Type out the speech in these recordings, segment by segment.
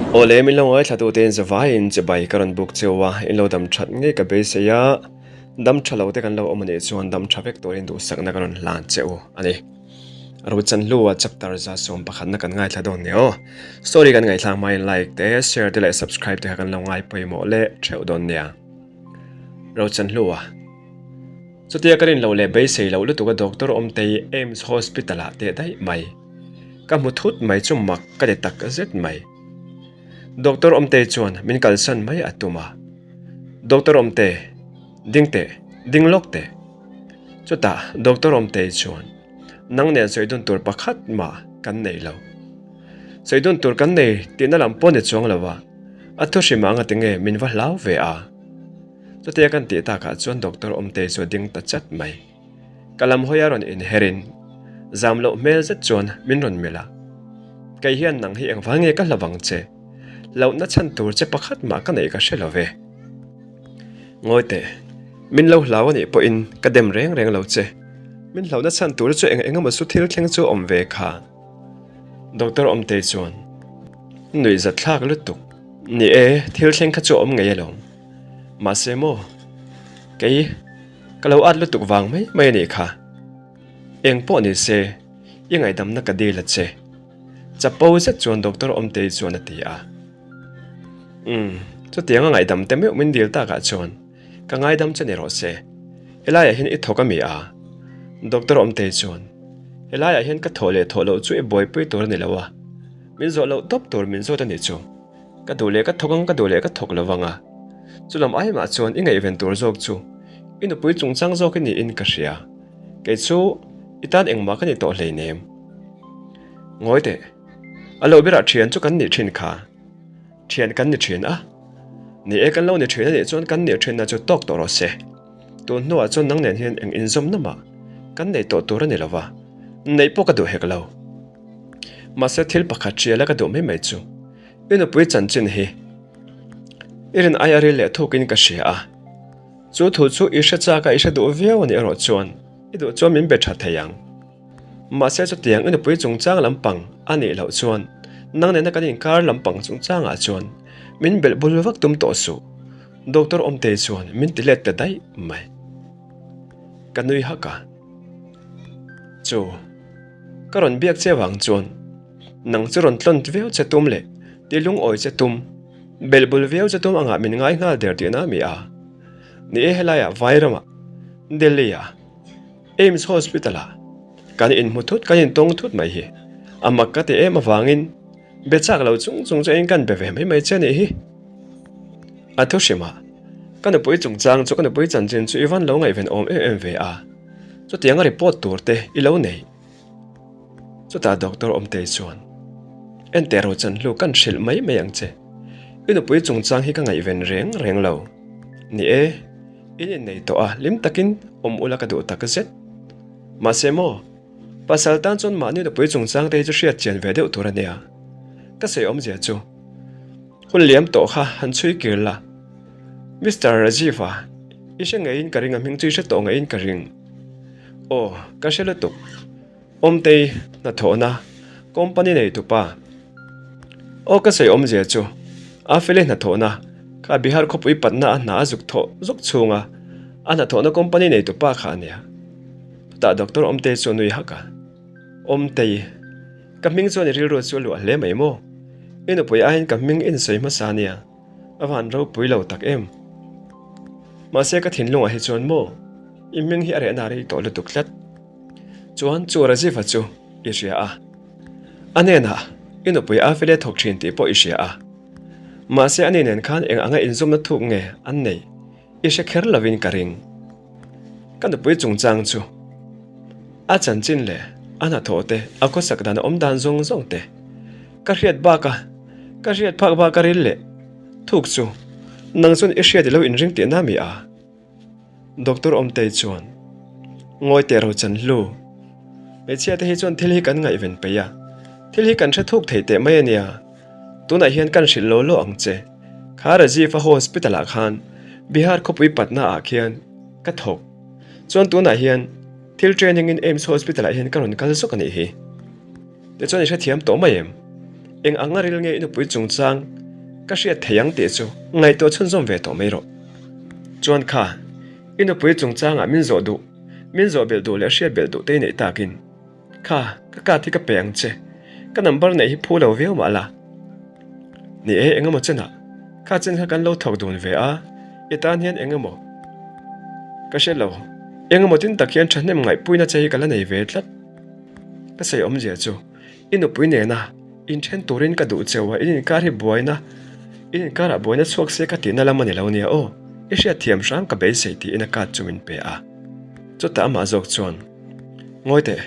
Awle min lo ngaithla tute in zavaiin chibai ka rawn buk cheu a, in lo dam that ngei ka beisei a, dam tha lo te kan lo awm anih chuan dam tha vek turin duhsakna ka rawn hlan che u a ni. Rochanhlua chapter 111na kan ngaithla dawn nia aw. Story kan ngaihthlak hmain like te, share te leh subscribe te kha kan lo ngai pawimawh leh theuh dawn nia. Rochanhlua. Chutia ka rin loh leh beisei loh lutuk a doctor awmtei AIMS hospital ah teh daih mai. Ka hmu thut mai chu mak ka ti tak zet mai. Doctor awmtei chuan min kalsan mai a tum a. Doctor awmte, ding teh, ding lawk teh. Chutah Doctor Awmtei chuan, Nang nen sawi dun tur pakhat mah kan nei lo. Sawi dun tur kan nei tihna lam pawh ni chuang lo a, a thu hrim ang a ti nge min va hlau ve a. Chutia kan tih takah chuan Doctor Awmtei chu a ding ta chat mai. Ka lam hawi a rawn inherin zam loh hmel zet chuan min rawn melh a, Kei hian nang hi engvang nge ka hla vang che? Lohna chhan tur che pakhat mah ka neih ka hre lo ve. Ngawi teh, min lo hlau a nih pawhin ka dem reng reng lo che. Min hlauhna chhan tur chu eng eng emaw chu thil thleng chu awm ve kha. Doctor Awmtei chuan, Nuihzat thlak lutuk. Ni e, thil thleng kha chu a awm ngei alawm. Mahse maw, kei ka lo at lutuk vang mai mai a nih kha. Eng pawh ni se, i ngaihdamna ka dil a che. Chapo zet chuan Doctor Awmtei chuan a ti a. Umm, chutiang a ngaihdam te meuh min dil takah chuan ka ngaidam che ni rawh se. Helaiah hian i thawk a mi a? Doctor Awmtei chuan, Helaiah hian ka thawh leh thawh loh chu i buaipui tur a ni lo a, min zawh loh tawp tur min zawt a nih chu. Ka duh leh ka thawk ang, ka duh leh ka thawk lo vang a. Chulam aimah chuan i ngaihven tur zawk chu i nupui chungchang zawk i niin ka hria. Kei chu i tan engmah ka ni tawh hleinem. Ngawi teh, a lo berah thian chu kan nih thin kha. Thian kan ni thin a. Ni e, kan lo ni thin a nih chuan kan nih thinna chu tawk tawh rawh se. Tun hnuah chuan nang nen hian eng inzawmna mah kan nei tawh tur a ni lo va, neih pawh ka duh hek lo. Mahse thil pakhat hriala ka duh mai mai chu i nupui chanchin hi i rin aia ril leh thukin ka hria a. Chu thu chu i hre chak a, i hre duh viau a nih erawh chuan i duh chuan min be tha thei ang. Mahse chutiang i nupui chungchang lampang a nih loh chuan nang nena kan inkar lampang chungchangah chuan min belh bul vak tum tawh suh. Doctor Awmtei chuan min ti let ta daih mai. Ka nui hak a. Chu, ka rawn biak che vang chuan nang chu rawn tlawn viau che tum leh ti lungawi che tum, belh bul viau che tum angah min ngai nghal der tihna a mi a. Ni e helaiah Vairamah, Delhi-ah, AIMS Hospital-ah kan inhmu thut, kan intawng thut mai hi a mak ka ti em avangin be chak lo chung chung chu engin kan be ve mai mai che anih hi. A thu hrim a, ka nupui chungchang chu ka nupui chanchin chu i van lo ngaihven awm em em ve a, chutianga report tur te i lo nei. Chutah Doctor Awmtei chuan, Enteh Rochanhlu kan hrilh mai mai ang che, i nupui chungchang hi ka ngaihven reng reng lo. Ni e. In innei tawh a, hlim takin awm ula ka duh tak zet. Mahse maw, pasal tan chuan mahni nupui chungchang te hi chu hriat chian ve deuh tur a nia. Ka sawi awmzia chu, hun liam tawh kha han chhui kir la. Mister Rajiv-a, i hre ngeiin ka ring a hming chu i hre tawh ngeiin ka ring. Aw, ka hre lutuk. Awmtei hnathawhna company nei tupa aw ka sawi awmzia chu a fele hnathawhna kha Bihar khawpui patna a hna a zuk thawh zuk chhunga a hnathawhna company nei tupa kha a nia. Chutah Doctor Awmtei chu a nui hak a, Awmtei, ka hming chuan i rilru chu a luah hle mai maw? I nupui aiin ka hming i insawi hmasa a nia, a van ropui lo tak em? Mahse ka thinlungah hi chuan maw i hming hi a rehna a rei tawh lutuk tlat. Chuan chu Rajiva chu i hria a, a hnenah i nupui a fele thawk thin tih pawh i hria a. Mahse ani nen khan eng anga inzawmna thuk nge an nei i hre kher lovin ka ring. Ka nupui chungchang chu a chanchin leh a hnathawh te, a khawsak dan a awm dan zawng zawng te ka hriat bak a, ka hriat phak bak a ril leh thuk chu nang chuan i hriat i lo inring tihna mi a? Doctor Awmtei chuan, Ngawi teh Rochan Hlu, hmeichhia te hi chuan thil hi kan ngaihven peih a, thil hi kan hre thuk thei teh mai a nia. Tunah hian kan hrilh lo lo ang che. Kha Rajiv-a hospital-ah khan Bihar khawpui Patna ah khian ka thawk. Chuan tunah hian thil training in AIMS hospital-ah hian ka rawn kal zawk a nih hi. Tichuan i hrethiam tawh mai em? Eng anga ril nge i nupui chungchang? Ka hriat thei ang tih chu ngaihtuah chhunzawm ve tawh mai rawh. Chuan kha, i nupui chungchangah min zawh duh, min zawh belh duh leh hriat belh duh te i neih takin. Kha, ka card hi ka pe ang che. Ka number neih hi phu lo viau mah la. Ni e, engemaw chenah kha chen kha kan lo thawk dun ve a, i tan hian engemaw ka hre lo. Engemaw tin tak hian thahnem ngaihpuina che hi ka la nei ve tlat. Ka sawi awmzia chu i nupui nena inthen turin ka duh cheu a, in inkar hi buaina, in inkarah buaina chhuak se ka tihna lam a ni lo nia aw, i hriatthiam hram ka beisei tiin a card chu min pe a. Chutah amah zawk chuan. Ngawi teh,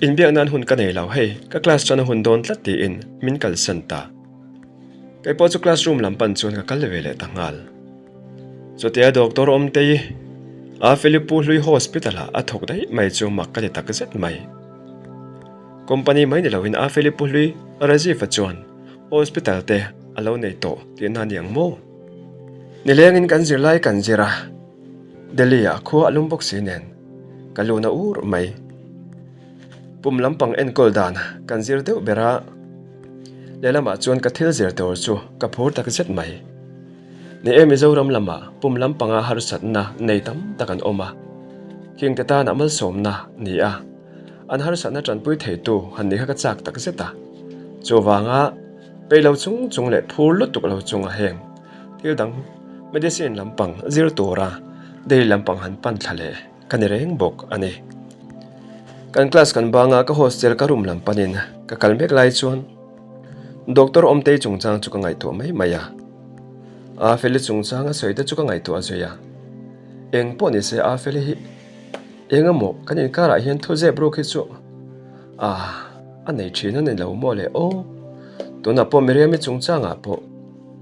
inbiak nan hun ka nei lo hei, ka class tan a hun dawn tlat tiin min kalsan ta. Kei pawh chu classroom lam pan chuan ka kal ve leh ta nghal. Chutia doctor Awmtei a Philipu hlui hospital ah a thawk daih mai chu mak ka ti tak zet mai. Company mai ni loin a Philipu hlui Rajiv-a chuan hospital te a lo nei tawh tihna a ni ang maw? Nilengin kan zirlai kan zir a. Delhi ah khua a lum bawk si nen ka lu na ur mai. Pum lampang enkawl dan kan zir deuh ber a, lehlamah chuan ka thil zir tur chu ka phur tak zet mai. Ni e Mizoram lamah pum lampanga harsatna nei tam tak an awm a, khingte tana malsawmna ni a, an harsatna tanpui theitu han nih kha ka chak tak zet a. Chuvanga peih lo chung chung leh phur lutuk lo chunga heng Thil dang medicine lampang zir tura Delhi lampang han pan thla leh ka ni reng bawk a ni. Kan class kan banga ka hostel ka room lam panin ka kal mek lai chuan Doctor Awmtei chungchang chu ka ngaihtuah mai mai a. Afeli chungchang a sawi te chu ka ngaihtuah zui a. Eng pawh ni se Afeli hi eng emaw kan inkarah hian thu zep ruk hi chu a a nei thin a ni lo maw le aw. Tunah pawh Miriami chungchangah pawh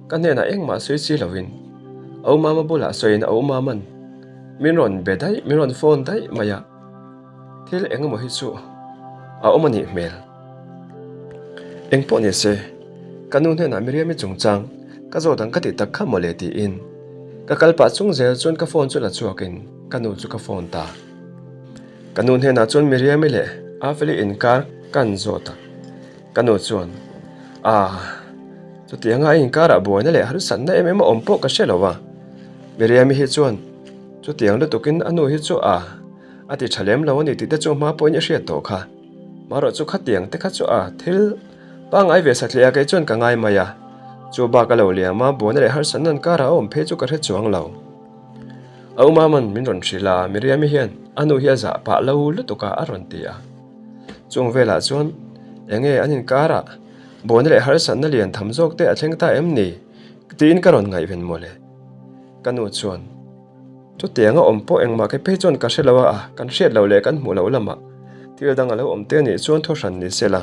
Ka hnenah engmah sawi si loin a umama bulah sawiin a umaman min rawn be daih, min rawn phone daih mai a, thil eng emaw hi chu a awm a nih hmel. Eng pawh ni se, ka nu hnenah Miriami chungchang ka zawt ang ka tih tak kha mawle tiin ka kal pah chung zel chuan ka phone chu la chhuakin ka nu chu ka phone ta. Ka nu hnenah chuan Miriami leh Afeli inkar kan zawt a. Ka nu chuan, Ah, chutianga a inkarah buaina leh harsatna em em a awm pawh ka hre lo a. Miriami hi chuan, Chutiang lutukin a nu hi chu a, a ti tha lem lo a ni tih te chu hma pawhin i hriat tawh kha. Marawh chu khatiang te kha chu a, thil pangngai ve satliah kei chuan ka ngai mai a. Chu bak a lo liam a, buaina leh harsatna an karah a awm phei chu ka hre chuang lo. A umaman min rawn hrilh a, Miriami hian a nu hi a zah pah lo lutuk a, a rawn ti a. Chung velah chuan enge an inkarah buaina leh harsatna lian tham zawk te a thleng ta em ni? tiin ka rawn ngaihven mawle. Ka nu chuan, Chutiang a awm pawh engmah kei phei chuan ka hre lo a, kan hriat loh leh kan hmuh loh lamah thil dang a lo awm te anih chuan thu hran ni sela.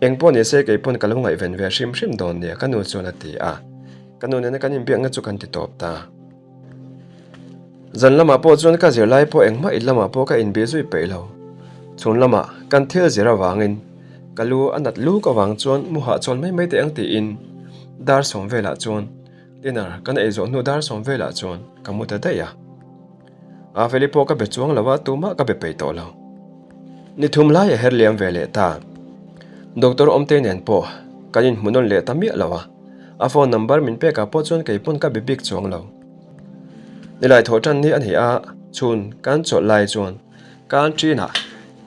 Eng pawh ni se kei pawn ka lo ngaihven ve hrim hrim dawn nia ka nu chuan a ti a. Ka nu nena kan inbiakna chu kan ti tawp ta. Zan lamah pawh chuan ka zirlai pawh engmah in lamah pawh ka inbih zui peih lo. Chhun lamah kan thil zir avangin ka lu a nat luk avang chuan mu hahchawl mai mai teh ang tiin dar sawm velah chuan dinner kan ei zawh hnu dar sawm velah chuan ka mu ta daih a. Afeli pawh ka be chuang lo a, tumah ka be peih tawh lo. Ni thum lai a her liam ve leh ta. Doctor Awmtei nen pawh kan inhmu nawn leh ta miah lo a. A phone number min pekah pawh chuan kei pawn ka be bik chuang lo. Nilai thawh tan ni a ni a, chhun kan chawlh lai chuan canteen ah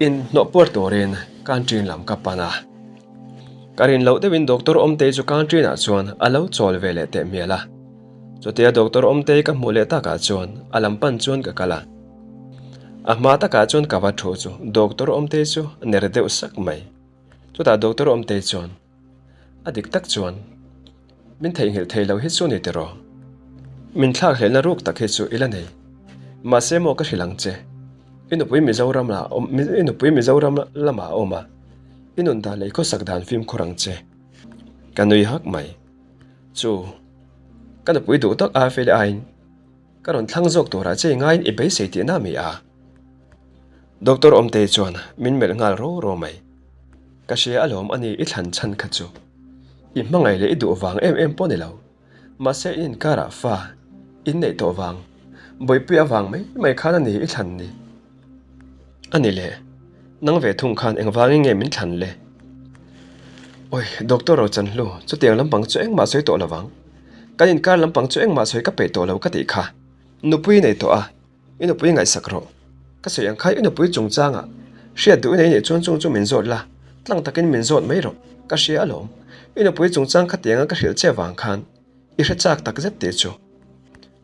in hnawh puar turin canteen lam ka pan a. Ka rin loh deuhin doctor Awmtei chu canteen ah chuan a lo chawl ve leh teh hmel a. Chutia doctor Awmtei ka hmuh leh takah chuan a lam pan chuan ka kal a. A hma takah chuan ka va thu chu doctor Awmtei chu a ner deuh sak mai. Chutah doctor Awmtei chuan A dik tak chuan min theihnghilh thei lo hi chu ni tiraw? Min thlak hlelna ruk tak hi chu i la nei. Mahse maw ka hrilh ang che, i nupui Mizoram lah awm, i nupui Mizoram lamah a awm a, i nun dan leh i khawsak dan fimkhur ang che. Ka nui hak mai. Chu, ka nupui duh tak a fel aiin ka rawn thlang zawk turah che i ngaiin i beisei tihna mi a? Doctor Awmtei chuan min melh nghal ro ro mai. Ka hria alawm a ni i thlan chhan kha chu. I hmangaih leh i duh vang em em pawh ni lo. Mahse i inkarah fa in neih tawh vang, bawihpui avang mai mai khan a ni i thlan ni. A ni le, nang ve thung khan engvangin nge min thlan le? Awi, Doctor Rochanhlu, chutiang lampang chu engmah sawi tawh lovang. Kan inkar lampang chu engmah sawi ka peih tawh lo ka tih kha. Nupui i nei tawh a, i nupui ngaihsak rawh. Ka sawi ang kha i nupui chungchangah hriat duh i nei nih chuan chung chu min zawt la, tlang takin min zawt mai rawh. Ka hria alawm, i nupui chungchang khatianga ka hrilh che vang khan i hre chak tak zet tih chu.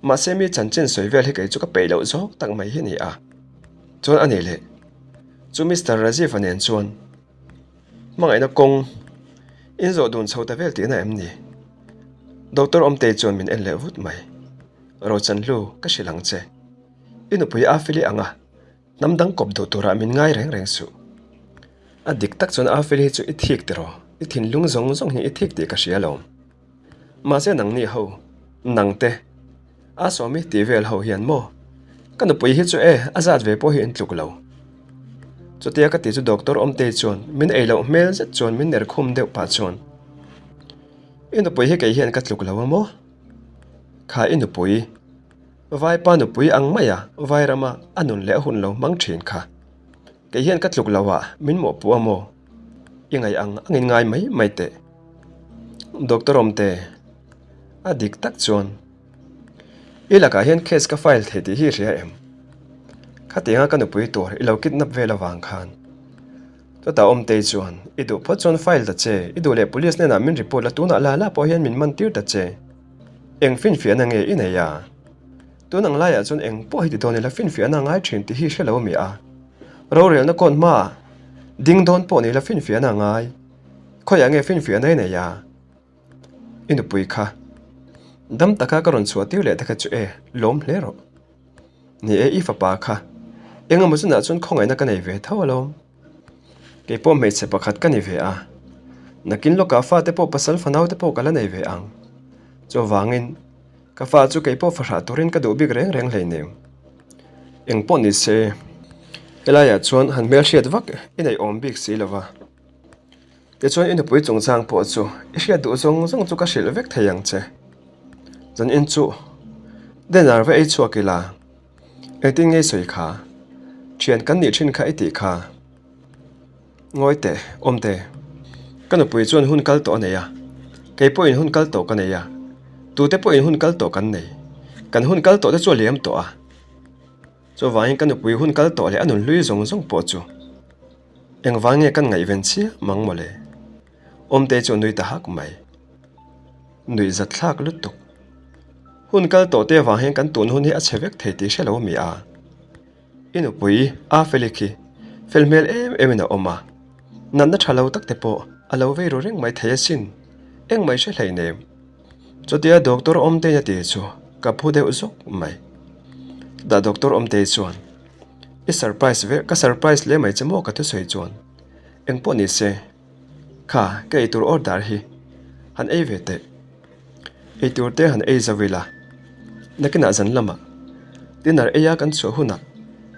Mahse mi chanchin sawi vel hi kei chu ka peih loh zawk tak mai hi a ni a. Chuan a nih leh chu Mister Rajiv-a nen chuan hmangaihna kawng in zawh dun chho ta vel tihna em ni? Doctor Awmtei chuan min en leh vut mai. Rochanhlu, ka hrilh ang che. I nupui Afili anga hnam dang kawp duh turah min ngai reng reng suh. A dik tak chuan Afili hi chu i thik tiraw? I thinlung zawng zawng hi i thik tih ka hria alawm. Mahse nangni ho, nangte, a sawmi tih vel ho hian maw? Ka nupui hi chu e, a zat ve pawh hi in tluk lo. Chutia ka ti chu Doctor Awmtei chuan min ei loh hmel zet chuan min ner khum deuh pah chuan, I nupui hi kei hian ka tluk lo a maw? Kha i nupui, Vaipa nupui ang maia Vairama a nun leh a hun lo hmang thin kha. Kei hian ka tluk lo a, min mawhpuh a maw? I ngaih ang angin ngai mai mai teh. Doctor Awmte, A dik tak chuan i lakah hian case ka file thei tih hi i hria em? Khatianga ka nupui tur i lo kidnap vel avang khan. Chutah Awmtei chuan, I duh phawt chuan file ta che, i duh leh police hnenah min report la tunah la la pawh hian min man tir ta che. Eng finfiahna nge i nei a? Tun ang laiah chuan eng pawh hi ti dawn ila finfiahna a ngai thin tih hi hre lo a mi a. Rorelna kawn hmaah ding dawn pawh ni ila finfiahna a ngai. Khawiah nge finfiahna i nei a? I nupui kha. Dam taka ka rawn chhuah tir leh te kha chu e, lawm hle rawh. Ni e, i fapa kha. Engemaw chunah chuan khawngaihna ka nei ve tho alawm. Kei pawh hmeichhe pakhat ka ni ve a. Nakin lawkah fate pawh pasal fanau te pawh ka la nei ve ang. Chuvangin, ka fa chu kei pawh fahrah turin ka duh bik reng reng hleinem. Eng pawh ni se, helaiah chuan han hmelhriat vak i nei awm bik si lova. Tichuan i nupui chungchang pawh chu i hriat duh zawng zawng chu ka hrilh vek thei ang che. Zanin chu dinner va ei chhuak ila, engtin nge i sawi kha? Thian kan nih thin kha i tih kha. Ngawi teh, awm teh. Ka nupui chuan hun kal tawh a nei a, kei pawhin hun kal tawh ka nei a, tute pawhin hun kal tawh kan nei. Kan hun kal tawh te chu a liam tawh a. Chuvangin ka nupui hun kal tawh leh a nunhlui zawng zawng pawh chu Engvang nge kan ngaihven chiah mang mawle? Awmte chu a nui ta hak mai. Nuih zat thlak lutuk. Hun kal tawh te avang hian kan tun hun hi a chhe vek thei tih hre lo mi a. I nupui a Feli khi fel hmel em em in a awm a. Natna tha lo tak te pawh a lo vei ru reng mai thei asin. Engmah i hre hleinem. Chutia Doctor Awmtei a ti chu ka phu deuh zawk mai. Chutah Doctor Awmtei chuan, I surprise ve, ka surprise hle mai che maw ka thusawi chuan. Engpawh ni se, kha ka eitur order hi han ei ve teh. Eitur te han ei zo ila, nakinah zan lamah dinner eia kan chhuah hunah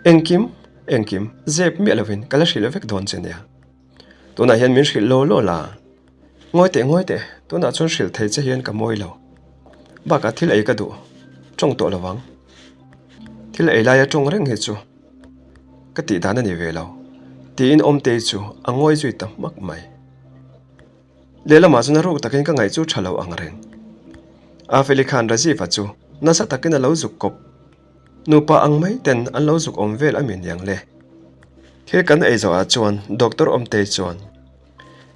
engkim engkim zep miah lovin ka la hrilh vek dawn che nia. Tunah hian min hrilh law law la. Ngawi teh ngawi teh, tunah chuan hrilh thei che hian ka mawi lo. Bakah thil ei ka duh, tawng tawh lo vang. Thil ei laia tawng reng hi chu ka tih dan a ni ve lo, tiin Awmtei chu a ngawi zui ta hmak mai. Lehlamah chuan a ruk takin ka ngaih chu tha lo ang reng. Afeli khan Rajiv-a chu nasa takin a lo zuk kawp. Nupa ang mai ten an lo zuk awm vel a mi niang le. Thil kan ei zawhah chuan Doctor Awmtei chuan,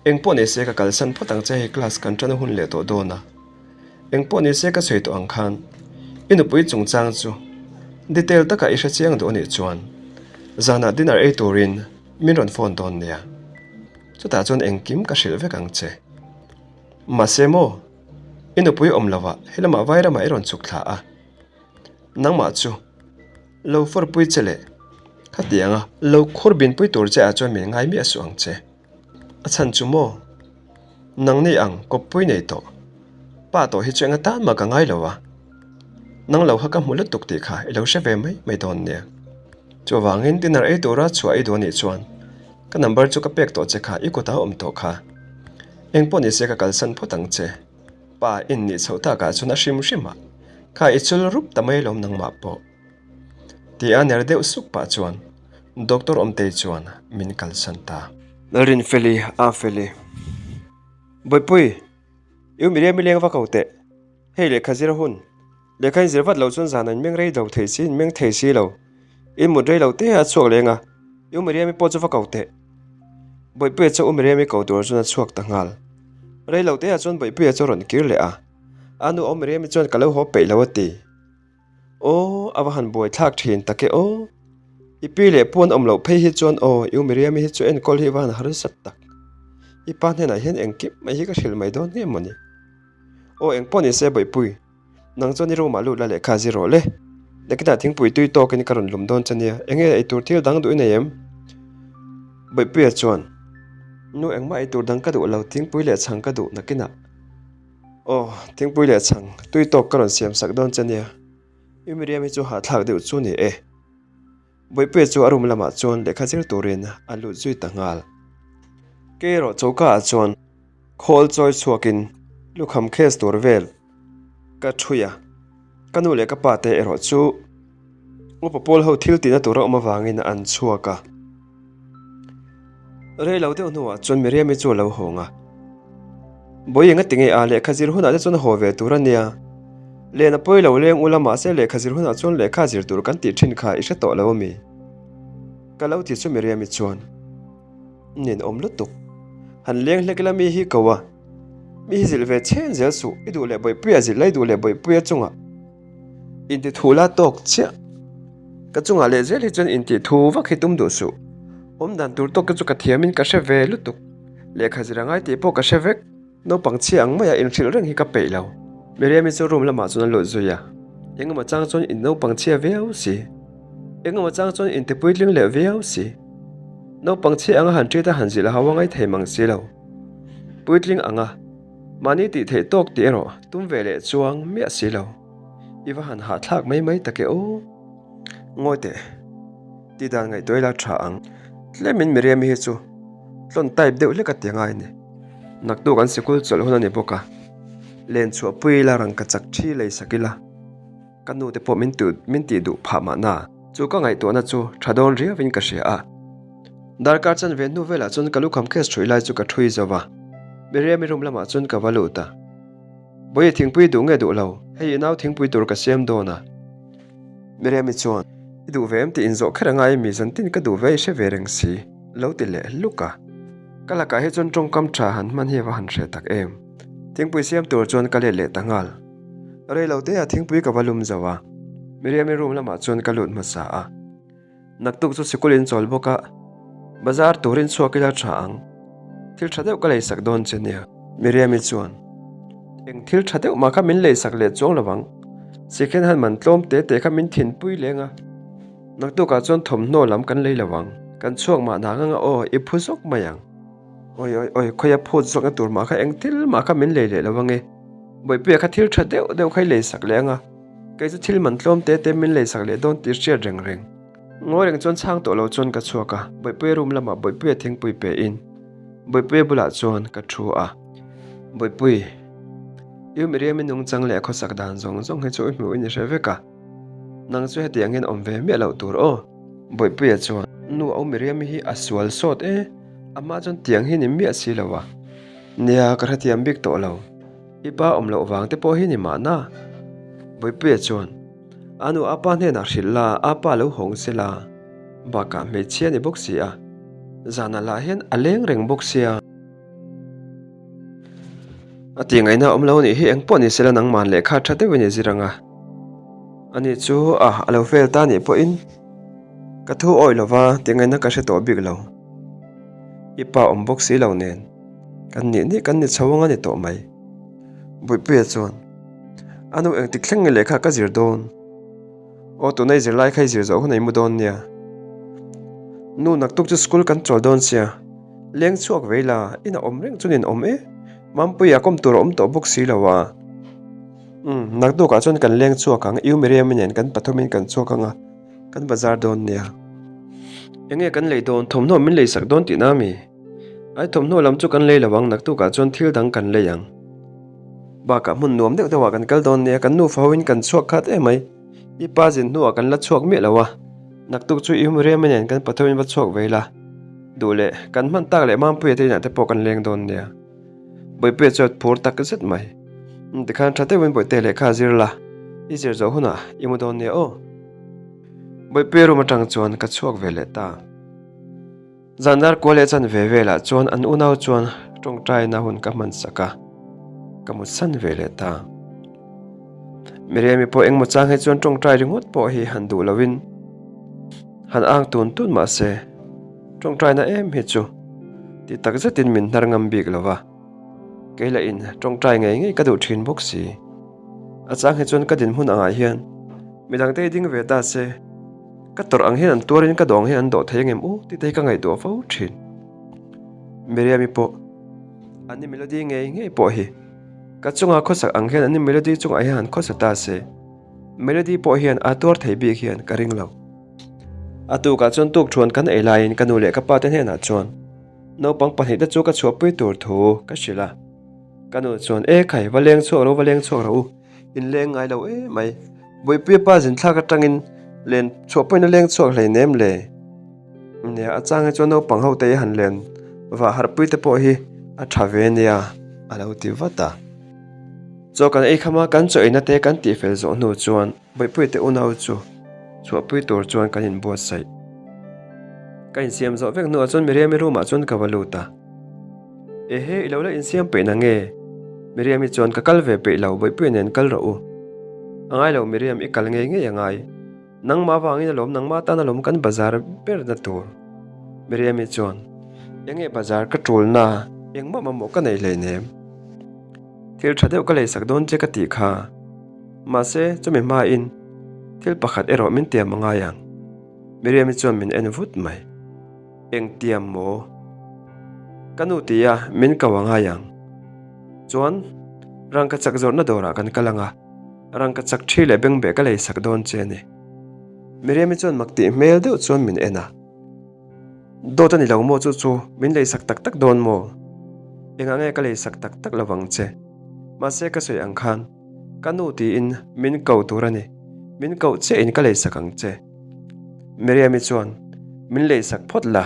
Eng pawh ni se ka kalsan phawt ang che hei class kan tan hun leh tawh dawn a. Eng pawh ni se ka sawi tawh ang khan i nupui chungchang chu detail taka i hre chiang duh a nih chuan zanah dinner ei turin min rawn phone dawn nia. Chutah chuan engkim ka hrilh vek ang che. Mahse maw, i nupui awm lovah helamah Vairamah i rawn chhuk thla a. Nangmah chu lo fawrpui che leh khatianga lo khur binpui tur che ah chuan min ngai miah suh ang che. A chhan chu maw? Nangni ang kawppui nei tawh. Pa tawh hi chu enga tan mah ka ngai lo a. Nang lo kha ka hmu lutuk tih kha i lo hre ve mai mai dawn nia. Chuvangin dinner ei tura chhuah i duh anih chuan ka number chu ka pek tawh che kha i kutah a awm tawh kha. Engpawh nise ka kalsan phawt ang che. Pa in nih chhoh takah chuan a hrim hrim a, Kha i chul rup ta mai lawm nangmah pawh. Ti a ner deuh suk pah chuan Doctor Awmtei chuan min kalsan ta. Lalrinfeli, a Feli. Bawihpui, i u Miriam i leng vak lo teh. Hei lehkha zir a hun. Lehkha in zir vat loh chuan zan an meng rei lo thei si, in meng thei si lo. In mut rei lo te a chhuak leng a, i u Miriam i pawh chu va ko teh. Bawihpuia chu u Miriam i ko tur chuan a chhuak ta nghal. Rei lo te ah chuan Bawihpuia chu a rawn kir leh a, a nu u Miriam i chuan ka lo haw peih lo a ti. Aw, a va han buai thlak thin tak e aw. I pi leh pu an awm loh phei hi chuan aw, i u Miriam-i hi chu enkawl hi va han harsat tak. I pa hnenah hian engkim mai hi ka hrilh mai dawn nge mawni. Aw, engpawh ni se Bawihpui, nang chuan i room ah lut la lehkha a zir rawh le. Nakinah thingpui tui tawkin ka rawn lum dawn che nia, enge eitur thil dang duh i nei em? Bawihpuia chuan, Nu engmah eitur dang ka duh lo, thingpui leh chhang ka duh nakinah. Aw, thingpui leh chhang, tui tawk ka rawn siam sak dawn che nia. I Miriam hi chu hahthlak deuh chu ni e. Bawihpuia chu a room lamah chuan lehkha zir turin a lut zui ta nghal. Kei erawh choka ah chuan khawl chawi chhuakin lukham case tur vel ka ṭhui a. Ka nu leh ka pa te erawh chu upa pawl ho thil tihna tur a awm avangin an chhuak a. Rei lo deuh hnuah chuan Miriam-i chu a lo hawng a. Bawi enga ti nge a lehkha zir hunah te chuan a haw ve tur a nia. Len a pawi lo leng ula mahse lehkha zir hunah chuan lehkha zir tur kan tih thin kha i hre tawh lo ami? Ka lo ti chu Miriam-i chuan ninawm lutuk. Han leng hlek ila mi hi ko a. Mi hi zilh ve chhen zel suh, i duh leh bawihpuia zilh la i duh leh bawihpuia chungah. Intithu la tawk chiah. Ka chungah leh zel hi chuan intithu vak hi tum duh suh. Awm dan tur tawk te chu ka thiamin ka hre ve lutuk. Lehkha zir a ngai tih pawh ka hre vek. Naupang chhia ang maia inhrilh reng hi ka peih lo. Miriam-i chu room lamah chuan a lut zui a. Engemaw chang chuan in naupang chhia viau si. Engemaw chang chuan inti puitling leh viau si. Naupang chhia anga han ṭit a han zilh hau a ngai thei mang si lo. Puitling anga. Mahni tih theih tawk tih erawh tum ve leh chuang miah si lo. I va han hahthlak mai mai tak e aw. Ngawi teh. Tih dan ngaihtuah ila tha ang. Tlemin Miriam-i hi chu tlawn type deuh hlek a ti ngai a ni. Naktuk an sikul chawlh hun a ni bawk a. Len chhuah pui ila rangka chak thi lei sak ila. Ka nu te pawh min tu min tih duh phah mahna. Chu ka ngaihtuahna chu tha dawn riauin ka hria a. Darkar chan ve hnu velah chuan ka lukham case ṭhuih lai chu ka ṭhui zo va. Miriam-i room lamah chuan ka va lut a. Bawihi thingpui duh nge duh lo, hei i nau thingpui tur ka siam dawn a. Miriam-i chuan, I duh ve em tih inzawh kher a ngai mi zantin ka duh ve i hre ve reng si, lo ti leh hluk a. Ka lakah hi chuan tawngkam ṭha han hman hi a va han hre tak em. Thingpui siam tur chuan ka let leh ta nghal. Rei lo te ah thingpui ka va lum zo a, Miriam-i room lamah chuan ka lut hmasa a. Naktuk chu sikul in chawl bawk a, bazar turin chhuak ila tha ang. Thil tha deuh ka lei sak dawn che nia. Miriam-i chuan, Eng thil tha deuh mah kha min lei sak leh chuang lo ang. Sikhen han man tlawm te te kha min thinpui leng a. Naktukah chuan thawmhnaw lam kan lei lo ang. Kan chhuak mah nang anga aw, i phu zawk mai ang. Awi awi awi, khawia phut zawkna tur mah kha eng thil mah kha min lei leh lo ang e. Bawihpuia kha thil tha deuh deuh kha i lei sak leh ang a. Kei chu thil man tlawm te te min lei sak leh dawn tih hriat reng reng. Ngawi reng chuan chhang tawh lo chuan ka chhuak a, Bawihpuia room lamah Bawihpuia thingpui pe in Bawihpuia bulah chuan ka thu a. Bawihpui, I u Miriam-i nungchang leh a khawsak dan zawng zawng hi chu i hmuh in i hre vek a, nang chu hetiang hian awm ve miah loh tur aw. Bawihpuia chuan, Nu a u Miriam-i hi a sual sawt e, a hma chuan tiang hi ni miah si lo a. Nia, ka hrethiam bik tawh lo. I pa awm loh vang te pawh hi ni mahna. Bawihpuia chuan, A nu a pa hnenah hrilh la, a pa lo hawng se la. Bakah hmeichhia ni bawk si a, zanah lah hian a leng reng bawk sia. A tih ngaihna awm lo nih hi engpawh ni sela nangman lehkha tha deuhin i zir ang a. Ani chu a a lo fail ta nih pawhin ka thu awih lova tih ngaihna ka hre tawh bik lo. I pa awm bawk si lo nen. Kan nih nih kan ni chho ang a ni tawh mai. Buipuia chuan, A nu engtik thleng nge lehkha ka zir dawn? Aw tuna i zirlai kha i zir zawh hun a i mu dawn nia. Nu naktuk chu school kan chawl dawn sia. Leng chhuak vei la, in a awm reng chuan in awm e. Mampuia kawm tur a awm tawh bawk si lo a. Umm, naktukah chuan kan leng chhuak ang, U Miriam-i nen kan pathumin kan chhuak ang a, kan bazar dawn nia. Enge kan lei dawn, thawmhnaw min lei sak dawn tihna a mi? Ai thawmhnaw lam chu kan lei lo ang, naktukah chuan thil dang kan lei ang. Bakah hmun nuam deuh deuhah kan kal dawn nia, kan nufa hoin kan chhuak khat em mai. I pa zin hnuah kan la chhuak miah lo a, naktuk chu i humriama nen kan pathumin va chhuak ve ila. Duh leh, kan hman tak leh Mampuia te inah te pawh kan leng dawn nia. Bawihpuia chuan phur tak zet mai. Tikhan tha deuhin Bawihte lehkha zir la, i zir zawh hunah i mu dawn nia aw. Bawihpuia room atang chuan ka chhuak ve leh ta. Zandar kual leh chan ve velah chuan an unau chuan tawngtaina hun ka hman sak a, ka mutsan ve leh ta. Miriami pawh engmaw chang hi chuan tawngtai ringawt pawh hi han duh loin han ang tun tun mah se, tawngtaina em hi chu ti tak zetin min hnar ngam bik lo va, kei lahin tawngtai ngei ngei ka duh thin bawk si. A chang hi chuan ka dinhmun angah hian midangte hi ding ve ta se, Ka tawrh ang hian an tuarin ka dawh ang hian an dawh thei angem u tih te hi ka ngaihtuah fo thin. Miriami pawh an ni melody ngei ngei pawh hi ka chunga khawsak ang hian an ni melody chungah hian han khawsa ta se melody pawh hian a tuar thei bik hian ka ring lo. A tukah chuan tuk thuan kan ei laiin ka nu leh ka pa te hnenah chuan naupang pahnihte chu ka chhuahpui tur thu ka hrilh a. Ka nu chuan e khai va leng chhuak ro va leng chhuak ro u. In leng ngai lo e mai. Buipuia pa zin thlak atangin len chhuah pawhin a leng chhuak hlei nem le. Nia a chang hi chuan naupang ho te hi han len vah harhpui te pawh hi a tha ve nia a lo ti vat a. Chaw kan ei kham a, kan chaw eina te kan tihfel zawh hnu chuan Buipuia te unau chu chhuahpui tur chuan kan inbuatsaih. Ka insiam zawh vek hnuah chuan Miriami room ah chuan ka va lut a. Ehe, i lo la insiam peih na nge? Miriam hi chuan ka kal ve peih lo, Bawihpuia nen kal rawh u. A ngai lo Miriam, i kal ngei ngei a ngai. Nangmah vangin alawm, nangmah tan alawm kan bazar ber na tur. Miriam hi chuan, Enge bazar ka tul na, engmah mamawh ka nei hleinem. Thil tha deuh ka leisak dawn che ka tih kha. Mahse, chumi hmain thil pakhat erawh min tiam a ngai ang. Miriam hi chuan min en vut mai. Engtiam maw? Ka nu ti a, min ko a ngai ang. Chuan, rangka chak zawrhna dawrah kan kal ang a, rangka chak ṭhi leh bengbeh ka lei sak dawn che a ni. Miriam-i chuan mak tih hmel deuh chuan min en a. Dawt a ni lo maw chu chu, min lei sak tak tak dawn maw? Engah nge ka lei sak tak tak lo vang che? Mahse ka sawi ang khan, ka nu tiin min ko tur a ni, min koh chiahin ka lei sak ang che. Miriam-i chuan, Min leisak phawt la.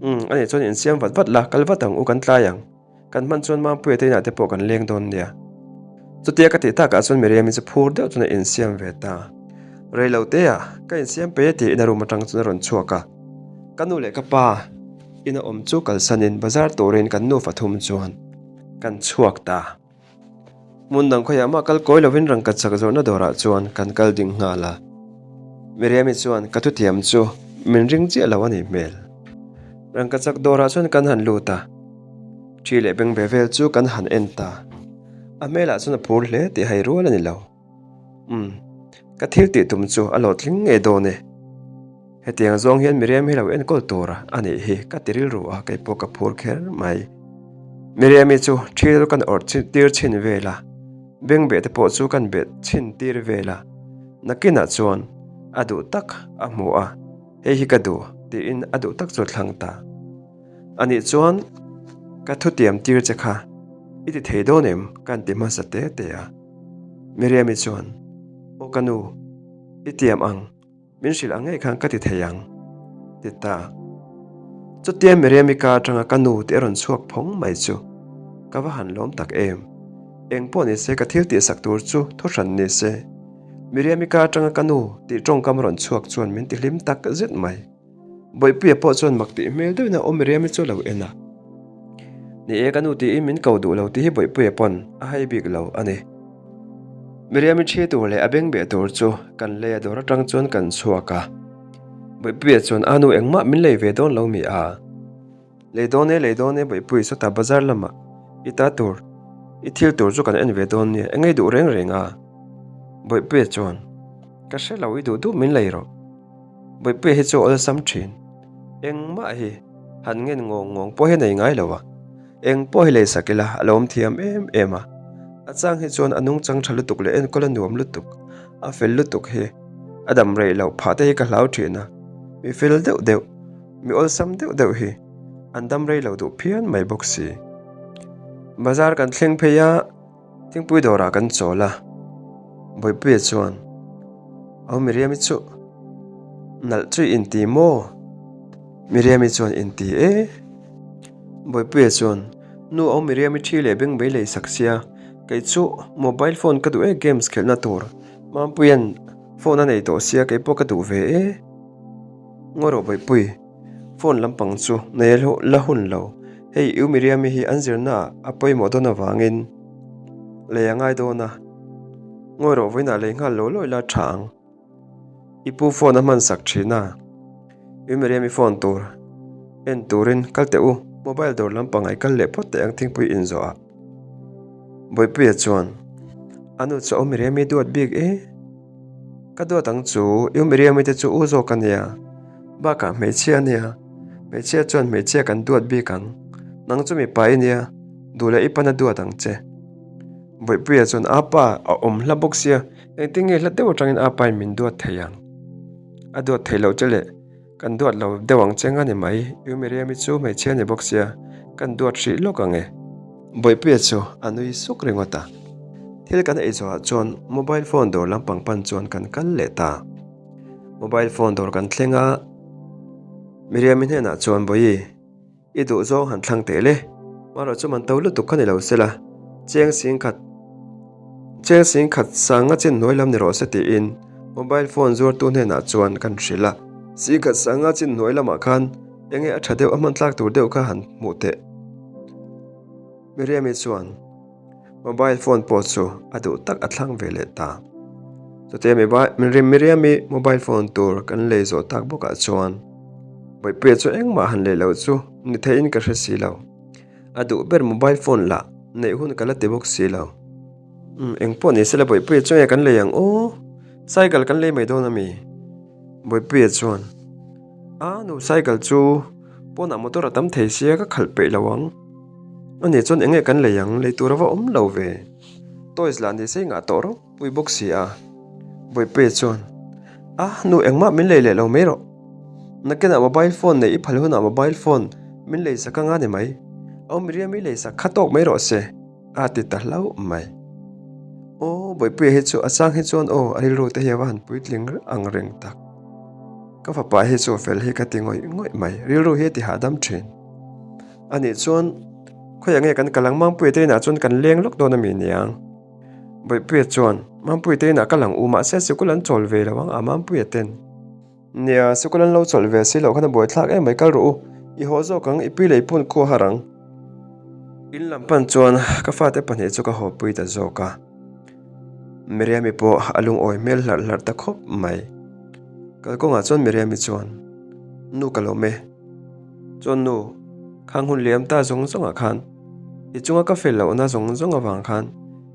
Umm, ani chuan insiam vat vat la, kal vat ang u, kan tlai ang. Kan hman chuan Mampuia te inah te pawh kan leng dawn nia. Chutia ka tih takah chuan Miriam-i chu phur deuh chuan a insiam ve ta. Rei lo te ah, ka insiam pe tiin a room atang chuan a rawn chhuak a. Ka nu leh ka pa ina awm chu kalsanin bazar turin kan nufa thum chuan kan chhuak ta. Hmun dang khawiah mah kal kawi lovin rangka chak zawrhna dawrah chuan kan kal ding nghal a. Miriam-i chuan ka thutiam chu min ring chiah lo a nih hmel. Rangka chak dawrah chuan kan han lut a, thi leh beng ve vel chu kan han en ta. A hmelah chuan a phur hle tih hai rual a ni lo. Umm, ka thil tih tum chu a hlawhtling ngei dawn e. Hetiang zawng hian Miriam hi lo enkawl tur a nih hi ka ti rilru a, kei pawh ka phur kher mai. Miriam-i chu thil kan awrh tir chhin vel a, bengbeh te pawh chu kan bet chhin tir vel a, nakinah chuan a duh tak a hmu a, hei hi ka duh tiin a duh tak chu a thlang ta. Anih chuan ka thutiam tir che kha i ti thei dawn em? Ka han ti hmasa te te a. Miriam-i chuan, Aw ka nu, i tiam ang. Min hrilh ang ngei khan ka ti thei ang, ti ta. Chutia Miriam-i ka atanga ka nu tih a rawn chhuak phawng mai chu ka va han lawm tak em. Eng pawh ni se ka thil tihsak tur chu thu hran ni se. Miriam-i ka atanga ka nu tih tawngkam a rawn chhuak chuan min ti hlim tak zet mai. Bawihpuia pawh chuan mak tih hmel deuhin a awm Miriam-i chu a lo en a. Ni e, ka nu tiin min ko duh lo tih hi Bawihpuia pawn a hai bik lo a ni. Miriam-i thi tur leh a beng beh tur chu kan lei a dawr atang chuan kan chhuak a. Bawihpuia chuan a nu engmah min lei ve dawn lo mi a? Lei dawn e, lei dawn e Bawihpui sawtah bazar lamah i ta tur, i thil tur chu kan en ve dawn nia, engei duh reng reng a? Bawihpuia chuan Ka hre lo, i duh duh min lei rawh. Bawihpuia hi chu awlsam thin. Engmah hi han ngen ngawng ngawng pawh hi nei ngai lo a. Eng pawh hi lei sak ila a lo awm thiam em em a. A chang hi chuan a nungchang tha lutuk leh enkawl a nuam lutuk, a fel lutuk hi a dam rei loh phah te hi ka hlau thin a. Mi fel deuh deuh, mi awlsam deuh deuh hi an dam rei lo duh phian mai bawk si. Bazar kan thleng phei a. Thingpui dawrah kan chawl a, Bawihpuia chuan, Au Miriam-i chu nalh chu i inti maw? Miriam-i chuan, Inti e. Bawihpuia chuan, Nu au Miriam i thi leh beng bei lei sak sia, kei chu mobile phone ka duh e games khelhna tur, Mampuia'n phone a nei tawh sia kei pawh ka duh ve e. Ngaw rawh Bawihpui, phone lampang chu nei a la hun lo, hei U Miriam-i hi an zirna ah a pawimawh dawn avangin lei a ngai dawn a, ngawi rawh vawiinah lei nghal lo law ila tha ang. I pu phone a hman sak thin a, U Miriam-i phone tur en turin kal teh u, mobile dawr lampang ah i kal leh phawt teh ang thingpui inzawh ah. Bawihpuia chuan, A nu chu U Miriam-i duat bik e. Ka duat ang chu, U Miriam-i te chu u zawk a nia. Bakah hmeichhia a nia. Hmeichhia chuan hmeichhia kan duat bik ang. Nang chu mipa i nia, duh leh i pan a duat ang che. Bawihpuia chuan a pa a awm hla bawk sia, engtin nge hla deuh atangin a pain min duat thei ang? A duat thei loh che leh Kan duat lo deuh ang cheng a ni mai, U Miriam-i chu hmeichhia ni bawk sia, kan duat hrih lawk ang e. Bawihpuia chu a nui suk ringawt a. Thil kan ei zawhah chuan mobile phone dawr lampang pan chuan kan kal leh ta. Mobile phone dawr kan thleng a, Miriam-i hnenah chuan Bawihi, I duh zawng han thlang teh le. Marawh chu man to lutuk kha ni lo se la, cheng sing khat cheng sing khat sanga chin hnuai lam ni rawh se tiin mobile phone zuartu hnenah chuan kan hrilh a. Sing khat sanga chin hnuai lamah khan enge a tha deuh a hman tlak tur deuh kha han hmuh teh. Miriam-i chuan. Mobile phone pawh chu a duh tak a thlang ve leh ta. Chutia Miriam-i mobile phone tur kan lei zawh tak bawkah chuan Bawihpuia chu engmah han lei loh chu ni theihin ka hre si lo. A duh ber mobile phone lah neih hun ka la ti bawk si lo. Umm engpawh ni sela Bawihpuia chu nge kan lei ang aw? Cycle kan lei mai dawn ami? Bawihpuia chuan A nu cycle chu pawnah motor a tam thei sia ka khalh peih lo ang. Ani chuan enge kan lei ang, lei tur a va awm lo ve. Toys lah ni sei ngah tawh rawh pui bawk si a. Bawihpuia chuan, A, nu engmah min lei leh lo mai rawh. Nakinah mobile phone nei i phal hunah mobile phone min lei sak anga ni mai. Au Miriam i lei sak kha tawk mai rawh se, a ti ta hlauh mai. Aw, Bawihpuia hi chu a chang hi chuan aw, a rilru te hi a va han puitling ang reng tak. Ka fapa hi chu fel hi ka ti ngawih ngawih mai, rilru hi a ti hahdam thin. Anih chuan khawiah nge kan kal ang Mampuia te inah chuan kan leng lawk dawn ami niang? Bawihpuia chuan Mampuia te inah ka lang u mahse sikul an chawl ve lo ang a Mampuia ten. Nia, sikul an lo chawlh ve si loh khan a buaithlak em mai kal rawh u, i haw zawk ang i pi lei pawn khu a har ang. In lam pan chuan ka fate pahnih chu ka hawpui ta zawk a. Miriami pawh a lungawi hmel hlarh hlarh ta khawp mai. Kalkawngah chuan Miriami chuan, Nu ka lawm e. Chuan nu, khang hun liam ta zawng zawngah khan i chunga ka fel lohna zawng zawng avang khan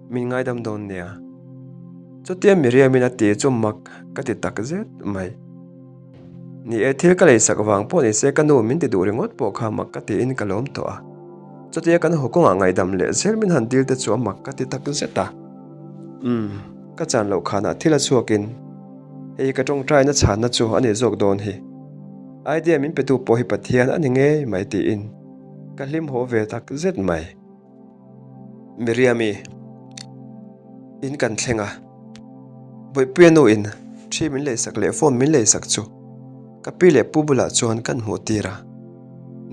min ngaidam dawn nia. Chutia Miriamin a ti chu mak ka ti tak zet mai. Ni e, thil ka leisak vang pawh ni se ka nu min ti duh ringawt pawh kha mak ka tiin ka lawm tawh a. Chutia kan haw kawngah ngaihdam leh zel min han dil te chu a mak ka ti tak zet a. Umm, ka chan loh khanah thil a chhuakin hei ka tawngtaina chhanna chu a ni zawk dawn hi. Idea min petu pawh hi Pathian a ni ngei mai tiin ka hlim haw ve tak zet mai. Miriami in kan thleng a, Bawihpuia nu in thi min leisak leh phone min leisak chu ka pi leh pu bulah chuan kan hmuh tir a.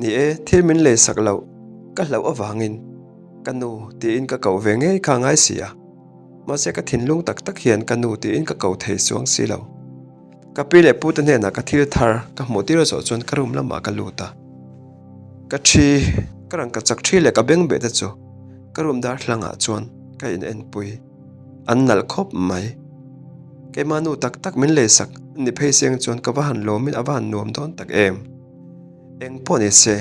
Ni e, thil min leisak loh ka hlauh avangin ka nu tiin ka koh ve ngei kha ngai si a, mahse ka thinlung tak tak hian ka nu tiin ka ko thei chuang si lo. Ka pi leh pute hnenah ka thil thar ka hmuh tir zawh chuan ka room lamah ka lut a. Ka thi, ka rangka chak thi leh ka beng beh te chu ka room darthlangah chuan ka in enpui. An nalh khawp mai. Keimah nu tak tak min leisak ni phei seng chuan ka va han lawmin a va han nuam dawn tak em. Eng pawh ni se,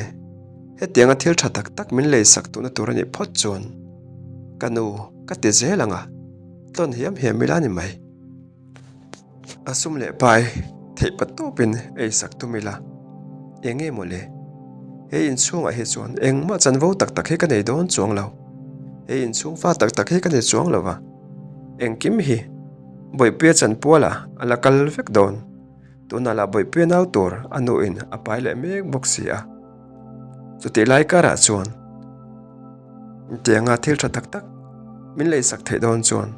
hetianga thil tha tak tak min leisak tuhna tur a nih phawt chuan ka nu ka ti zel ang a, tlawn hiam hiam ila ni mai. A sum leh pai theih pat tawpin ei sak tum ila, eng nge maw le? He inchhungah hi chuan engmah chanvo tak tak hi ka nei dawn chuang lo. He inchhung fa tak tak hi ka nei chuang lo va, engkim hi Bawihpuia chanpualah a la kal vek dawn. Tunah lah Bawihpuia nau tur a nuin a pai leh mek bawk si a. Chutih lai karah chuan tianga thil tha tak tak min leisak theih dawn chuan,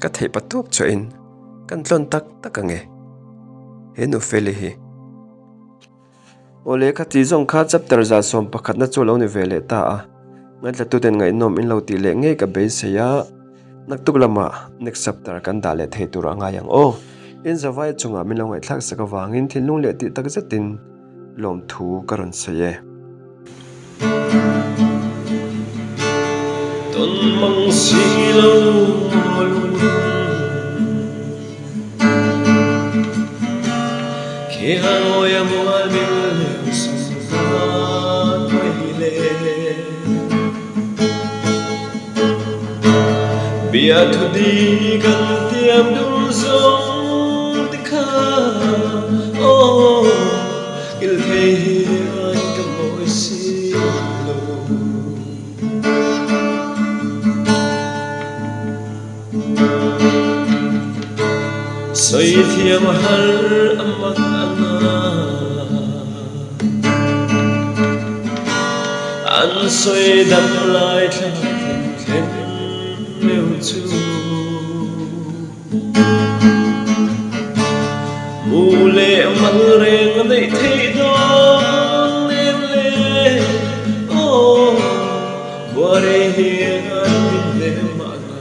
Ka theih pa tawp chuahin kan tlawn tak tak ang e, he nu Feli hi. Aw lehkha tih zawng kha chapter 111 na chu a lo ni ve leh ta a. Ngaithlatuten ngaihnawm in lo tih leh ngei ka beisei a. Naktuk lamah next chapter kan dah leh thei tur a ngai ang aw. In zavai chungah min lo ngaihthlak sak avangin thinlung leh tih tak zetin lawmthu ka rawn sawi e. Tawn mang si lo lun Khiangawi a mual min leu sum tan mai le. Bia thu di kan tiam dun zawng te kha aw kil thei hian ka mawi si lo. Sawi thiam har a mak a na. An sawi dam lai thlak thlen meuh chu. Mu leh mal reng a neih theih dawn nem le aw khua rei hian min hnem mahna.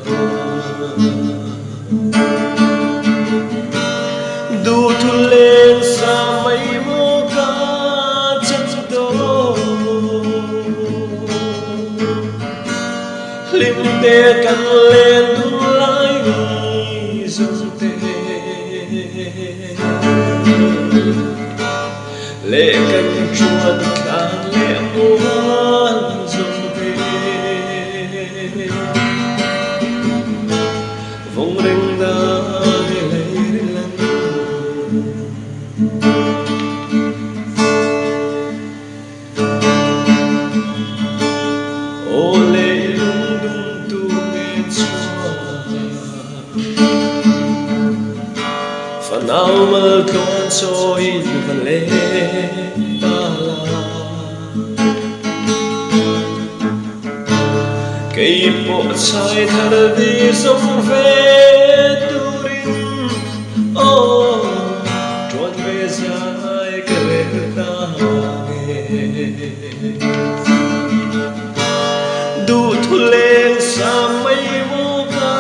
Duhthu leng sa mai maw ka chan dawn. Hlim te kan len dun lai ni zawng te. Leh kan chuan tlan leh mual zawng te. Vawng reng dan i lei ri lan. Aw le i lungdum tu nge chuan Fanau mal tluan chawiin va leng ta la. Kei pawh chai thar di zawng ve turin aw tuan ve zai ka rel ta nge. Duhthu leng sa mai maw ka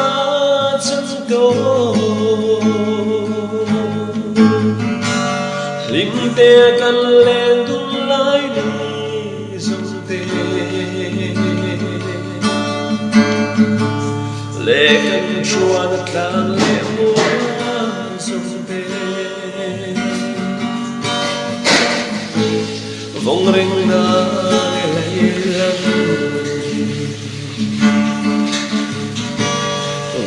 chan tawh. Hlim te kan len dun lai ni zawng te. Le kan chuan a tlan leh mual zawng te. Vawng reng na nge lei lam.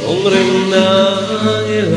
Vawng reng na nge lai.